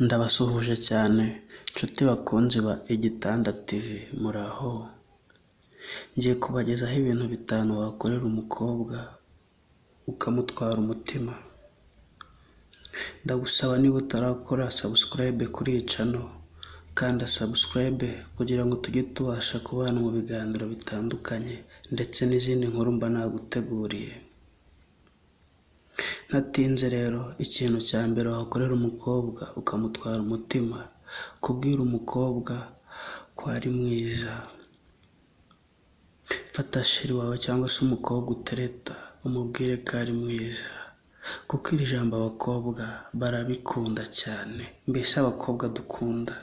Ndabasuhuje cyane nshuti bakunzi ba Igitanda TV, muraho? Ngiye kubagezaho ibintu bitanu wakorera umukobwa ukamutwara umutima. Ndagusaba niba utarakora subscribe kuri iyi channel, kanda subscribe kugira ngo tujye tubasha kubana mu biganiro bitandukanye ndetse n'izindi nkuru mba naguteguriye. Ntatinze rero, ikintu cya mbere wakorera umukobwa ukamutwara umutima, kubwira umukobwa ko ari mwiza. Fata chérie wawe cyangwa se umukobwa utereta, umubwire ko ari mwiza, kuko iri jambo abakobwa barabikunda cyane. Mbese abakobwa dukunda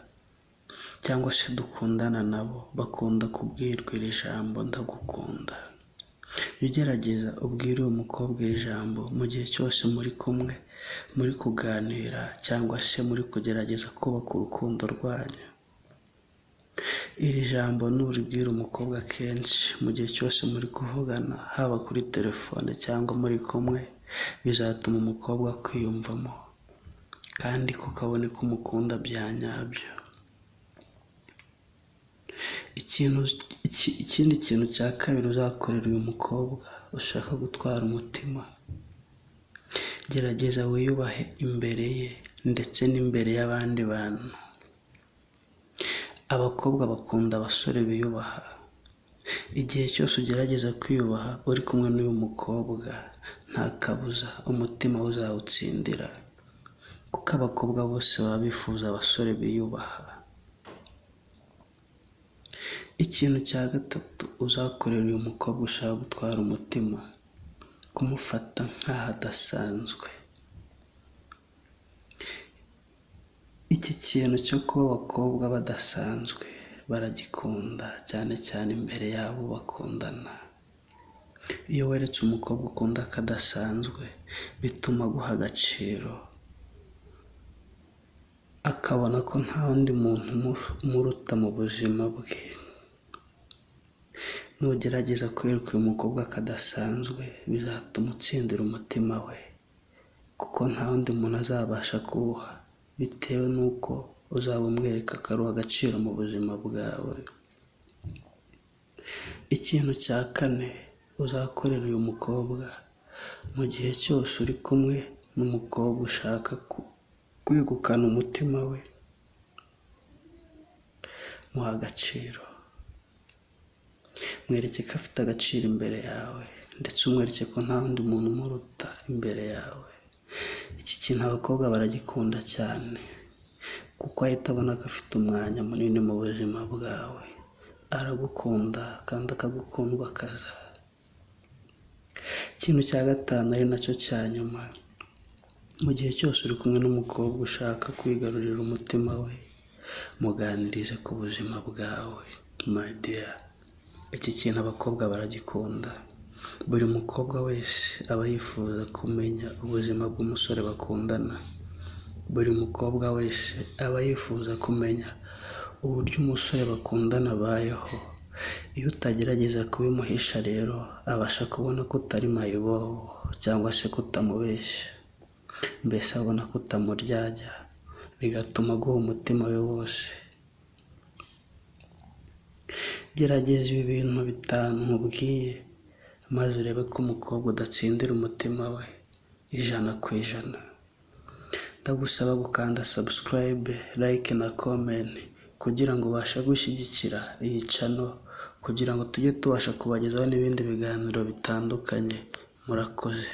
cyangwa se dukundana nabo bakunda kubwirwa iri jambo "ndagukunda". Jya ugerageza ubwire uwo mukobwa iri jambo mu gihe cyose muri kumwe, muri kuganira cyangwa se muri kugerageza kubaka urukundo rwanyu. Iri jambo nuribwira umukobwa kenshi mu gihe cyose muri kuvugana, haba kuri telefone cyangwa muri kumwe, bizatuma umukobwa akwiyumvamo kandi koko abone ko umukunda bya nyabyo. Ikindi kintu cya kabiri uzakorera uyu mukobwa ushaka gutwara umutima, gerageza wiyubahe imbere ye ndetse n'imbere y'abandi bantu. Abakobwa bakunda abasore biyubaha. Igihe cyose ugerageza kwiyubaha uri kumwe n'uyu mukobwa, nta kabuza umutima we uzawutsindira, kuko abakobwa bose baba bifuza abasore biyubaha. Ikintu cya gatatu uzakorera uyu mukobwa ushaka gutwara umutima, kumufata nk'aho adasanzwe. Iki kintu cyo kuba abakobwa badasanzwe baragikunda cyane cyane imbere y'abo bakundana. Iyo weretse umukobwa ukunda ko adasanzwe, bituma aguha agaciro, akabona ko nta wundi muntu umuruta mu buzima bwe. Nugerageza kwereka uyu mukobwa ko adasanzwe, bizatuma utsindira umutima we, kuko nta wundi muntu azabasha kuwuha, bitewe n'uko uzaba umwereka ko ari uw'agaciro mu buzima bwawe. Ikintu cya kane uzakorera uyu mukobwa, mu gihe cyose uri kumwe n'umukobwa ushaka kwegukana umutima we, muha agaciro. Mwereke ko afite agaciro imbere yawe, ndetse umwereke ko nta wundi muntu umuruta imbere yawe. Iki kintu abakobwa baragikunda cyane, kuko ahita abona ko afite umwanya munini mu buzima bwawe. Aragukunda kandi akagukundwa akaza. Ikintu cya gatanu ari nacyo cya nyuma, mu gihe cyose uri kumwe n'umukobwa ushaka kwigarurira umutima we, muganirize ku buzima bwawe my dear. Iki kintu abakobwa baragikunda. Buri mukobwa wese aba yifuza kumenya ubuzima bw'umusore bakundana. Buri mukobwa wese aba yifuza kumenya uburyo umusore bakundana abayeho. Iyo utagerageza kubimuhisha rero, abasha kubona ko utari mayibobo cyangwa se ko utamubeshya. Mbese abona ko utamuryarya, bigatuma aguha umutima we wose. Gerageza ibi bintu bitanu nkubwiye, maze urebe ko umukobwa udatsindira umutima we 100%. Ndagusaba gukanda subscribe, like na comment kugira ngo ubashe gushyigikira iyi channel, kugira ngo tujye tubasha kubagezaho n'ibindi biganiro bitandukanye. Murakoze.